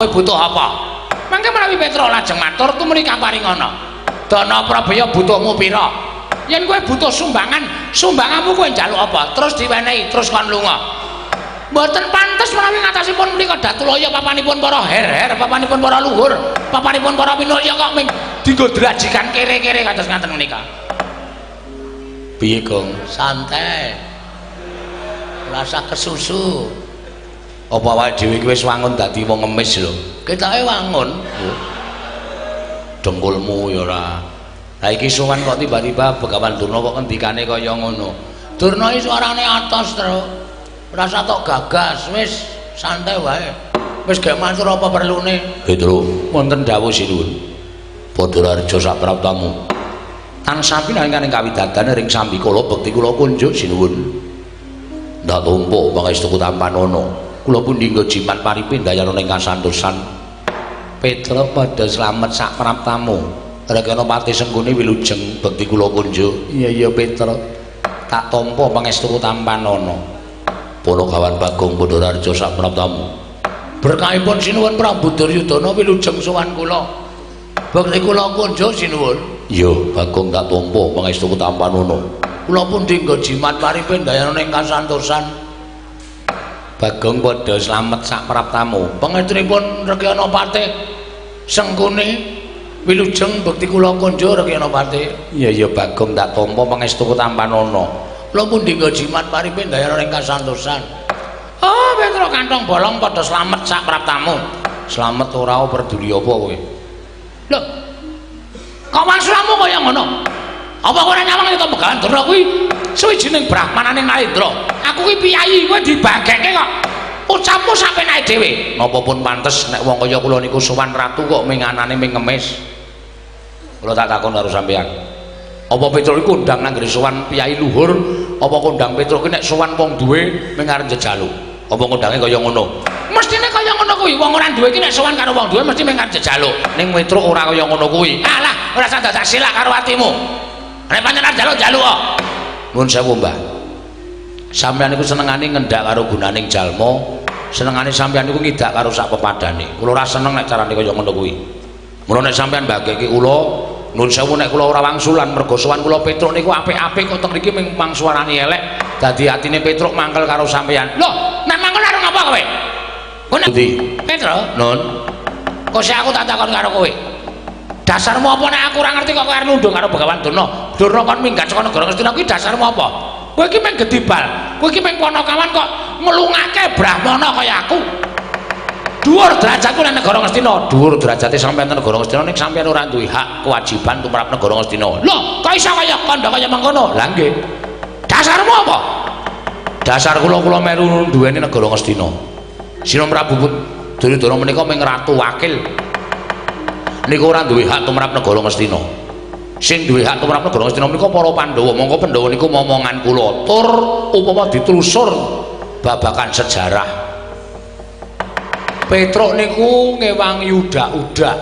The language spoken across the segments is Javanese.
Butuh apa? Mangke menawi Petruk lajeng matur tumrih kaparingana. Dana Prabaya butuhmu pira? Yen kowe butuh sumbangan, sumbanganmu kowe njaluk apa? Terus diwenehi, terus kon lunga. Mboten pantes menawi ngatasipun menika Datulaya papanipun para her-her, papanipun para luhur, papanipun para minulya kok ming dienggo drajikan kere-kere kados ngaten menika. Piye, Gong? Santai. Rasa kesusu. Apa awake dhewe iki wis wangun dadi wong ngemis lho. Ketoke wangun. Dengkulmu ya ora. Lah iki sowan kok tiba-tiba Begawan Durna kok ngendikane kaya ngono. Durna iki suarane atos, Truk. Rasa tok gagas, wis santai wae. Wis gak matur apa perlune. Petruk, wonten dawuh sinuwun. Padha raja sapraptamu. Tansah pinangan ing kawidadan ring sambikala bekti kula kunjuk sinuwun. Ndak tampa pangestu tampanana. Kula pundi nggo jimat paripe ndayana ing kasantosan. Petruk padha slamet sak praptamu. Rekana pati Sengkuni wilujeng bekti kula kunjuk. Iya iya Petruk. Tak tampa pangestu tampanana. Panagawan Bagong Pandharaja sak praptamu. Berkahipun sinuwun Prabu Duryudana wilujeng sowan kula. Bekti kula kunjuk sinuwun. Iya, Bagong tak tampa pangestu tampanana. Kula pundi nggo jimat paripe ndayana ing kasantosan. Bagong padha slamet sak praptamu. Pangestunipun Rekyana Patih Sengkuni wilujeng bekti kula kunjuk Rekyana Patih. Iya iya Bagong tak tampa pangestu tampanana. Kula pundi nggo jimat paripe ndayana ing kasantosan. Oh, Petruk kantong bolong padha slamet sak praptamu. Slamet ora peduli apa kowe? Lho. Kok maksudmu kaya ngono? Apa kowe ora nyawang itu Begawan Durna kuwi suwijining brahmanane Narendra. Aku kuwi piyayi, kowe dibagekke kok. Ucapmu sapenake dhewe. Napa pun pantes nek wong kaya kula niku sowan ratu kok ming anane ming ngemis. Kula tak takon karo sampeyan. Apa Petruk iku kondang nang sowan piyayi luhur, apa kondang Petruk ki nek sowan wong duwe ming arep njejaluk? Apa kondange kaya ngono? Mestine kaya ngono kuwi, wong ora duwe iki nek sowan karo wong duwe mesti ming arep njejaluk. Ning Petruk ora kaya ngono kuwi. Alah, ora usah dadak silak karo atimu. Nek pancen arep njaluk njaluk kok. Nuwun sewu, Mbah. Sampeyan niku senengane ngendak karo gunaning jalma, senengane sampeyan niku ngidak karo sak pepadane. Kula ora seneng nek carane kaya ngono kuwi. Mula nek sampeyan mbageke kula, nuwun sewu nek kula ora wangsulan mergo sowan kula Petruk niku apik-apik kok teng mriki ming mangsuarani elek, dadi atine Petruk mangkel karo sampeyan. Lho, nek mangkel karo ngapa kowe? Kowe nek Petruk, Nun. Kok sik aku tak takon karo kowe. Dasarmu apa nek aku ora ngerti kok kowe arep nundung karo Begawan Durna? Durna kon minggat saka negara Ngastina kuwi dasarmu apa? Kowe iki mung gedibal, kowe iki mung panakawan kok nglungake brahmana kaya aku. Dhuwur derajatku nang negara Ngastina, dhuwur derajate sampeyan nang negara Ngastina ning sampeyan ora duwe hak kewajiban tumrap negara Ngastina. Lho, kok iso kaya kandha kaya mengkono? Lah nggih. Dasarmu apa? Dasar kula kula melu duweni negara Ngastina. Sina Prabu Duryudana menika ming ratu wakil. Niku ora duwe hak tumrap negara Ngastina. Sing duwe hak tumrap negara Ngastina menika para Pandhawa. Mongko Pandhawa niku momongan kula. Tur upama ditelusur babakan sejarah. Petruk niku ngewangi udak-udak.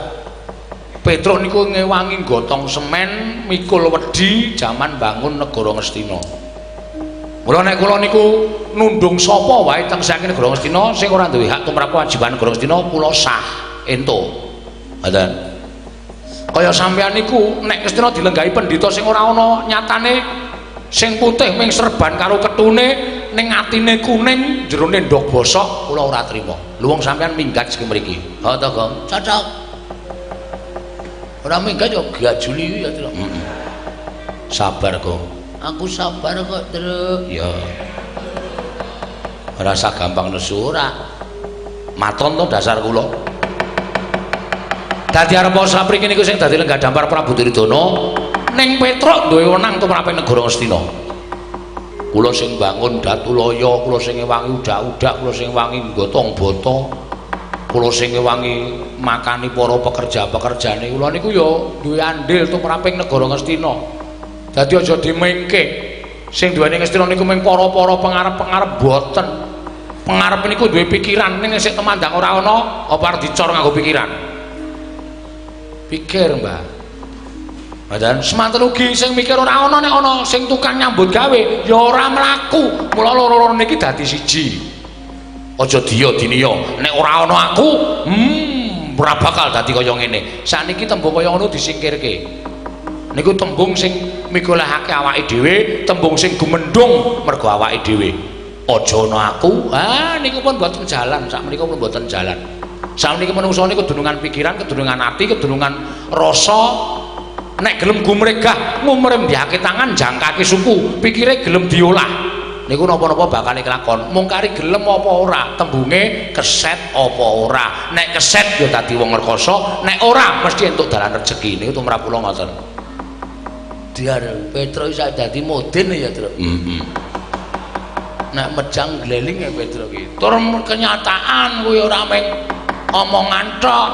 Petruk niku ngewangi gotong semen, mikul wedi jaman bangun negara Ngastina. Mula nek kula niku nundung sapa wae teng saking negara Ngastina sing ora duwe hak tumrap kewajiban negara Ngastina kula sah entuk. Ngoten. Kaya sampeyan niku nek Ngastina dilenggahi pendhita sing ora ana nyatane sing putih ming serban karo ketune ning atine kuning jerone ndok bosok kula ora trima. Lho wong sampeyan minggat saking mriki. Ha to, Gong? Cocok. Ora minggat yo gajuli ya, Truk. Heeh. Sabar, Gong. Aku sabar kok, Truk. Ya. Ora usah gampang nesu ora. Maton to dasar kula. Dadi arep sapriki niku sing dadi lenggah dampar Prabu Duryudana ning Petruk duwe wenang tumrap negara Ngastina. Kula sing bangun Datulaya, kula sing ngewangi udak-udak, kula sing ngewangi gotong bata, kula sing ngewangi makani para pekerja-pekerjane. Kula niku ya duwe andil tumraping negara Ngastina. Dadi aja dimengke. Sing duweni Ngastina niku mung para-para pengarep-pengarep boten. Pengarep niku duwe pikiran ning sik temandang ora ana apa arep dicor nganggo pikiran. Pikir, Mbah. Ngoten, semanten ugi sing mikir ora ana nek ana sing tukang nyambut gawe ya ora mlaku. Mula loro-loro niki dadi siji. Aja diya diniya. Nek ora ana aku, Ora bakal dadi kaya ngene. Sakniki tembung kaya ngono disingkirke. Niku tembung sing migolehake awake dhewe, tembung sing gumendhung mergo awake dhewe. Aja ana aku. Ah niku pun mboten jalan, sakmenika pun mboten jalan. Sakmeniki manungsa niku kedunungan pikiran, kedunungan ati, kedunungan rasa. Nek gelem gumregah, ngumrembyake tangan, jangkake suku, pikire gelem diolah. Niku napa-napa bakal kelakon. Mung kari gelem apa ora, tembunge keset apa ora. Nek keset ya dadi wong rekoso, nek ora mesti entuk dalan rejeki. Niku tumrap kula ngoten. Diar Petro iso dadi modin ya, Truk. Heeh. Nek mejang gleling ya Petro ki. Tur kenyataan kuwi ora mung omongan tok.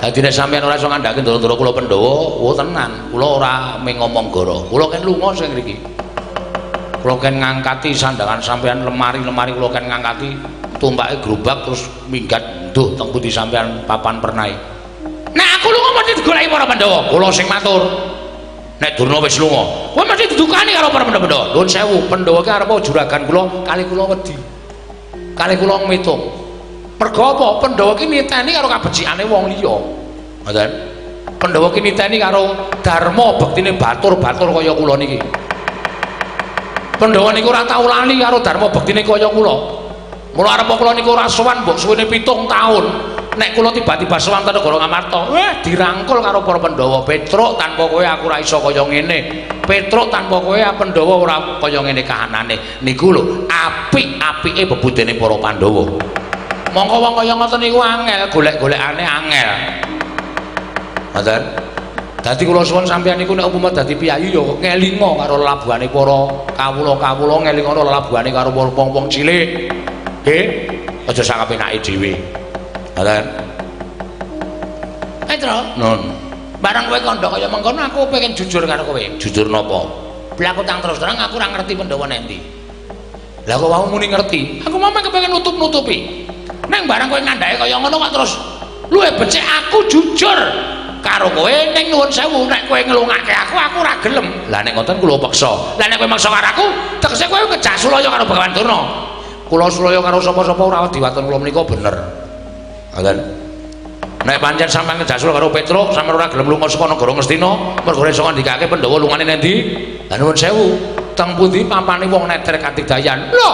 Dadi nek sampeyan ora iso ngandhake ndoro-ndoro kula Pandhawa, wo tenan, kula ora mung ngomong goro. Kula ken lunga sing ngriki. Kula ken ngangkati sandangan sampeyan lemari-lemari kula ken ngangkati tumpake gerobak terus minggat nduh teng pundi sampeyan papan pernahe. Nek aku lunga mesti digoleki para Pandhawa. Kula sing matur. Nek Durna wis lunga, kowe mesti didukani karo para Pandhawa. Nuwun sewu, Pandhawa ki arep juragan kula, kali kula wedi. Kali kula ngitung. Mergo apa? Pandhawa ki niteni karo kabecikane wong liya. Ngoten. Pandhawa ki niteni karo dharma bektine batur-batur kaya kula niki. Pandhawa niku ora tau lali karo dharma bektine kaya kula. Mula arep kula niku ora sowan mbok suwene 7 taun. Nek kula tiba-tiba sowan ten negara Ngamarta, weh dirangkul karo para Pandhawa. Petruk tanpa kowe aku ora iso kaya ngene. Petruk tanpa kowe Pandhawa ora kaya ngene kahanane. Niku lho apik-apike bebudene para Pandhawa. Mongko wong kaya ngoten niku angel, golek-golekane angel. Ngoten. Dadi kula suwun sampeyan niku nek umpama dadi piyayi ya ngelinga karo lelabuhane para kawula-kawula, ngelinga lelabuhane karo para wong-wong cilik. Nggih, aja sak kepenake dhewe. Ngoten. Petro, nun. Bareng kowe kandha kaya mengkono aku pengen jujur karo kowe. Jujur napa? Blaku tang terus terang aku ora ngerti Pandhawa nendi. Lah kok wau muni ngerti? Aku mau kepengin nutup-nutupi. Neng bareng kowe ngandhake kaya ngono kok terus luwih becik aku jujur karo kowe ning nuwun sewu nek kowe ngelungake aku aku ora gelem. Lah nek ngoten kula peksa. Lah nek kowe maksa karo aku, tegese kowe ngejak sulaya karo Bagawan Durna. Kula sulaya karo sapa-sapa ora wedi waton kula menika bener. Ngoten. Nek pancen sampeyan ngejak sulaya karo Petruk, sampeyan ora gelem lunga saka negara Ngastina, mergo ora iso ngandikake Pandhawa lungane nendi? Lah nuwun sewu, teng pundi papane wong neter katidayan? Lho.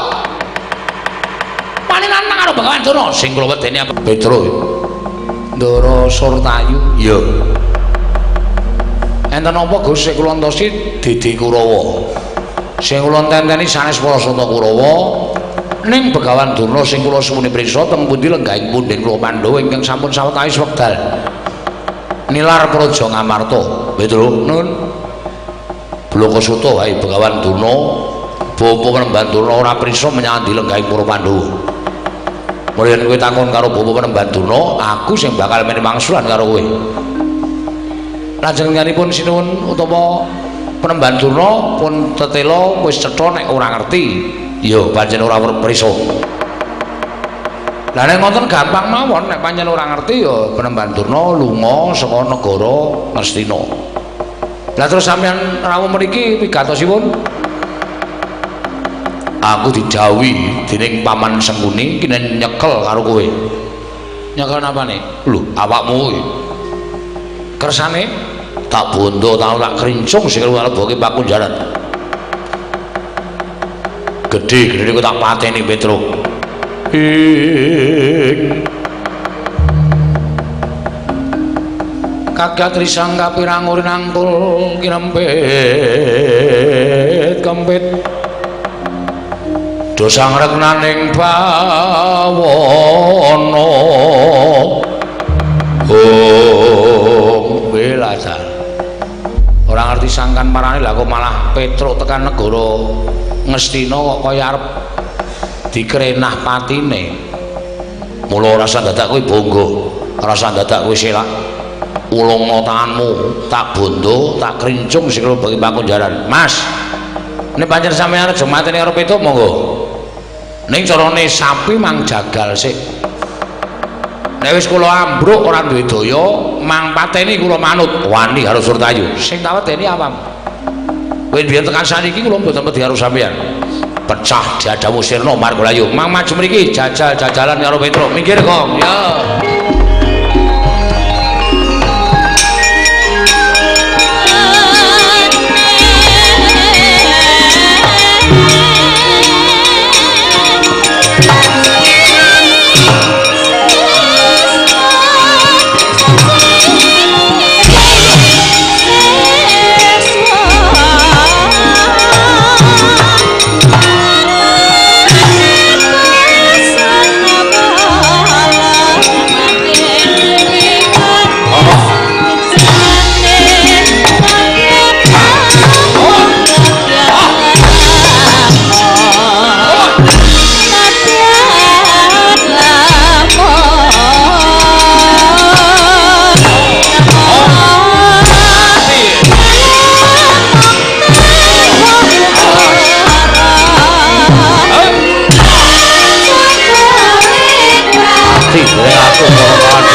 Wani nantang karo Bagawan Durna sing kula wedeni apa? Petruk. Ndara Surtayu. Iya. Enten apa Gus sing kula entosi Dede Kurawa. Sing kula tenteni sanes para Sata Kurawa ning Begawan Durna sing kula suwuni prisa teng pundi lenggahing punden kula Pandhawa ingkang sampun sawetawis wekdal nilar Praja Ngamarta. Petruk, nun. Blaka Suta wae Begawan Durna, bapa Panembahan Durna ora prisa menyang ndi lenggahing para Pandhawa. Mulane yen kowe takon karo bapa Panembahan Durna, aku sing bakal meni mangsulan karo kowe. Lajenganipun sinuwun utawa Panembahan Durna pun tetela wis cetha nek ora ngerti. Ya pancen ora prisa. Lah nek ngoten gampang mawon, nek pancen ora ngerti ya Panembahan Durna lunga saka negara Ngastina. Lah terus sampeyan rawuh mriki wigatosipun? Aku didhawuhi dening Paman Sengkuni kene nyekel karo kowe. Nyekel napane? Lho, awakmu kuwi. Kersane tak bondo tau tak krincung sing leboke pakunjaran. Gedhe-gedhe ku tak pateni Petruk. Ing kagat risang kapirang urinangkul kinempit kempit dosa ngreknaning bawana. Oh, belajar. Ora ngerti sangkan marane lah kok malah Petruk tekan negara Ngastina kok kaya arep dikrenah patine. Mula ora usah dadak kowe bangga, ora usah dadak kowe selak. Ulungna tanganmu, tak bondo, tak krincung sikil bagi pakunjaran. Mas, nek pancen sampeyan aja mateni karo Petruk monggo. Ning carane sapi mang jagal sik. Nek wis kula ambruk ora duwe daya, mang pateni kula manut wani karo Surtayu. Sing tak wedeni awam. Kowe biyen tekan saniki kula mboten wedi karo sampeyan. Pecah dadamu sirna margalayu. Mang maju mriki jajal-jajalan karo Petruk. Minggir kok. Ya. Langsung para.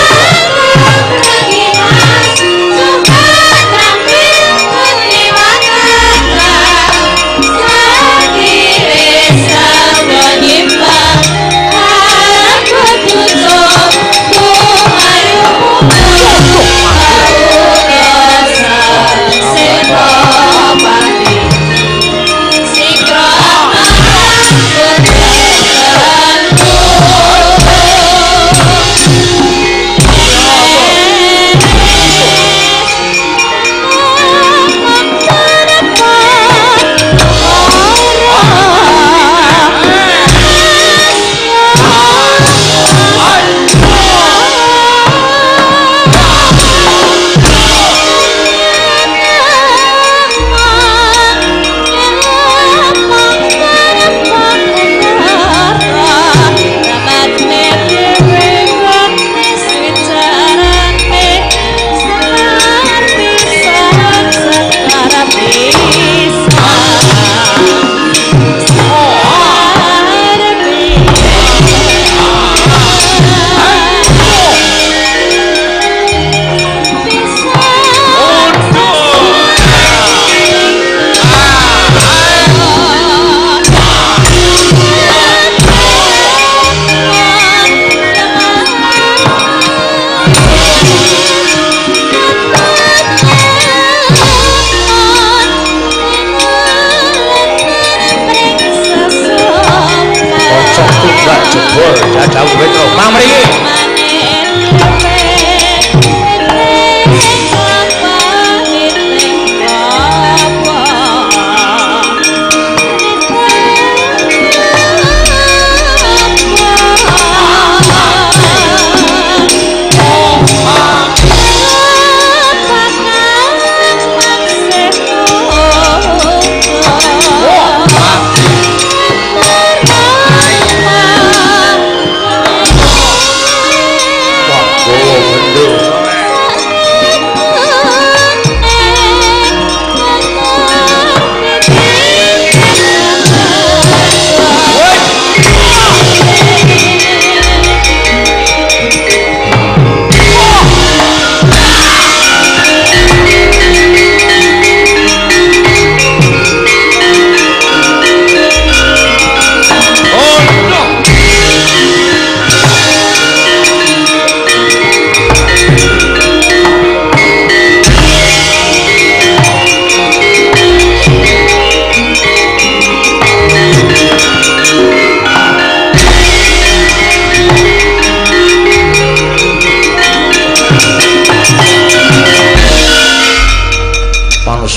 Jebol jajau Petro mang mriki.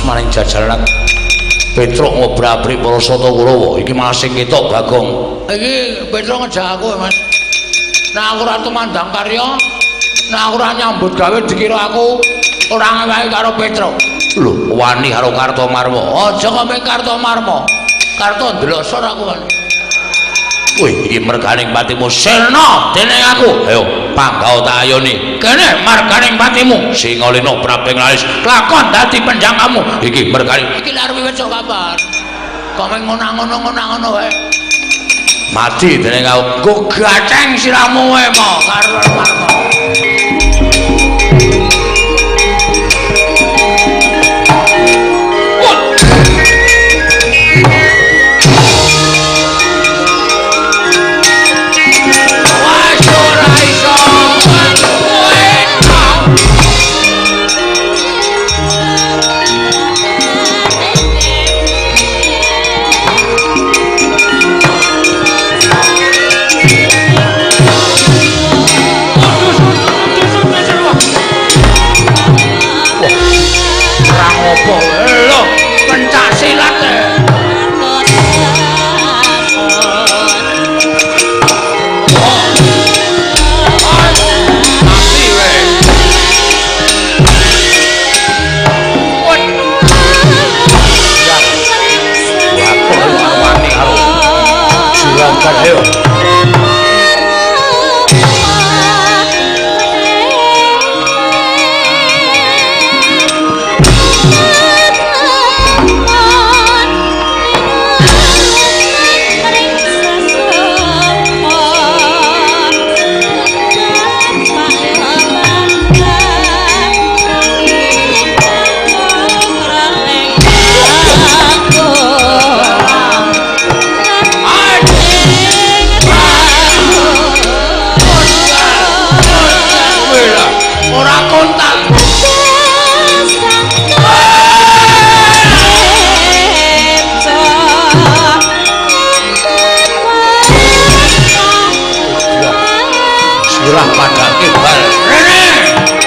Maring jajaran Petruk ngobrak-abrik para sata Kurawa. Iki malah sing ketok Bagong. Iki Petruk ngejak aku, Mas. Nek aku ora tumandang karya, nek aku ora nyambut gawe dikira aku ora ngewehi karo Petruk. Lho, wani karo Kartomarma. Aja ngomong Kartomarma. Karto ndelosor aku wani. Wih, iki merganing patimu sirna dening aku. Ayo, panggau tak ayoni. Kene marganing patimu Singalena praping laris lakon dadi penjangkamu. Iki merganing. Iki lha arep wis kapan? Kok meng ngono-ngono wae. Mati dening aku. Nggo gaceng sirahmu wae mo karo Marma. Padake bal. Rene.